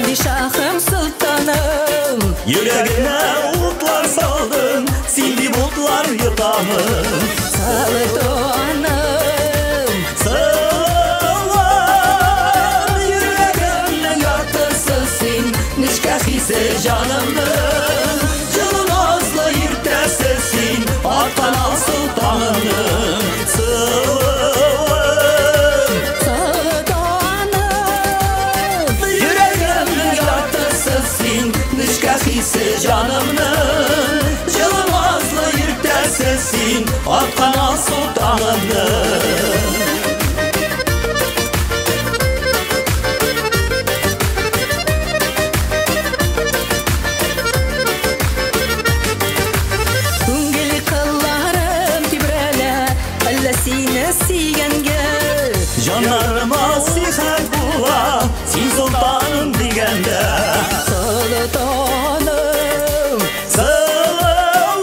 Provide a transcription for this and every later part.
Падишахым, солтаным. Йөрәгемә утлар салдың, син дип утлар йотамын. Солтаным, Сылуым, йөрәгемнең яртысы син, нечкә хисе җанымның. Җылы назлы иртәсе син, аткан алсу таңымның. Сылуым, солтаным, йөрәгемнең яртысы син, нечкә хисе җанымның. Җылы назлы иртәсе син, аткан алсу таңымның. Күңел кылларым тибрәлә, әллә сине сөйгәнгә. Җаннарыма сихәт була, син солтаным дигәндә. Солтаным, Сылуым,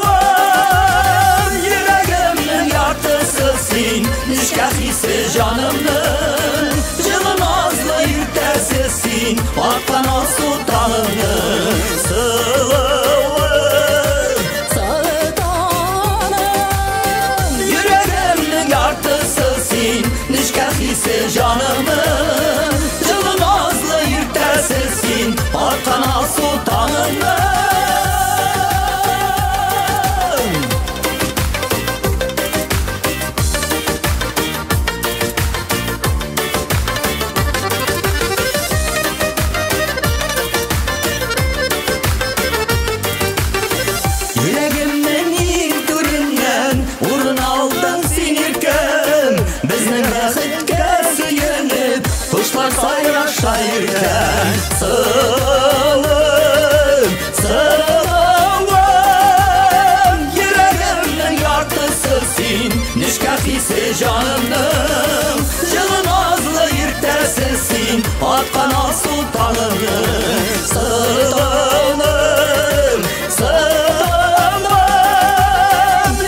йөрәгемнең яртысы син, нечкә хисе җанымның. Җылы назлы иртәсе син, аткан алсу таңымның. Сылуым, солтаным, йөрәгемнең яртысы син, нечкә хисе җанымның. Җылы назлы иртәсе син, аткан алсу таңымның. Йөрәгемнең иң түреннән урын алдың син, иркәм. Безнең бәхеткә сөенеп, кошлар сайраша иркәм. Сылуым, сылуым, йөрәгемнең яртысы син, нечкә хисе җанымның. Җылы назлы иртәсе син, аткан алсу таңымның. Сылуым, сылуым,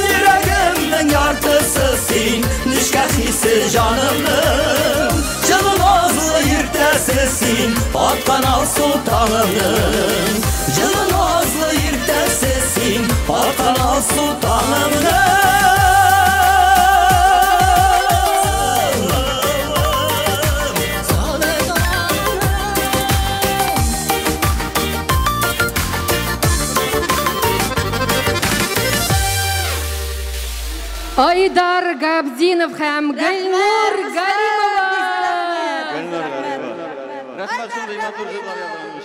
йөрәгемнең яртысы син, нечкә хисе җанымның. Җылы назлы иртәсе син, аткан алсу таңымның. Җылы назлы иртәсе син, аткан алсу таңымның. Солтаным. Айдар Габдинов һәм Гөлнур Галимова. Гөлнур Галимова. Рәхмәт шундый матур җырлар язган.